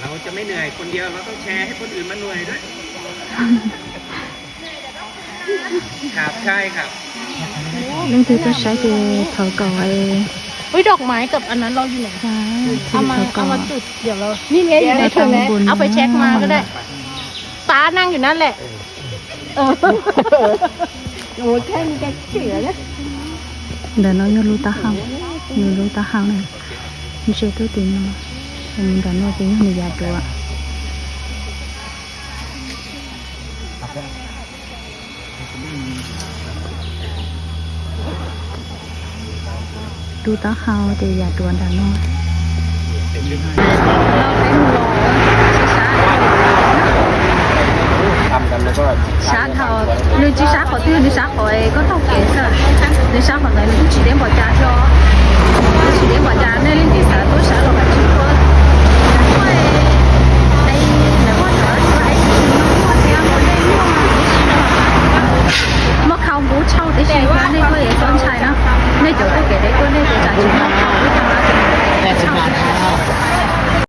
เราจะไม่เหนื่อยคนเดียว เราต้องแชร์ให้คนอื่นมาเหนื่อยด้วย ครับ ใช่ครับ Leej twg tuaj saib ces thov kom. Ui, dog maiv kam anv no los yus ne. Thov kom. Ni ne, yus ne, thov kom. Au fai tsheb ma ko dai. Pab naj yus naj lem. Ntawm no yog lub taub hau, nws lub taub hau na, ntsia tuaj tim no, mus nram no ces yog nws yav duav. Lub taub hau ces yav duav nram no. Sab dhau, nws tsis sab qhov twg, nws sab qhov koj taug kev xwb. Nws sab qhov ntawd nws twb tsis deb npaum cas thiab. Twb tsis deb npaum cas, nej leej twg xav tuaj sab los kav tsij tuaj. Muaj khau npub tshauj tib si thiab, nej tuaj es txhob ntshai na. Nej cov tuaj kev deb tuaj nej cov tsam tsis muaj khau, nej cov tshauj.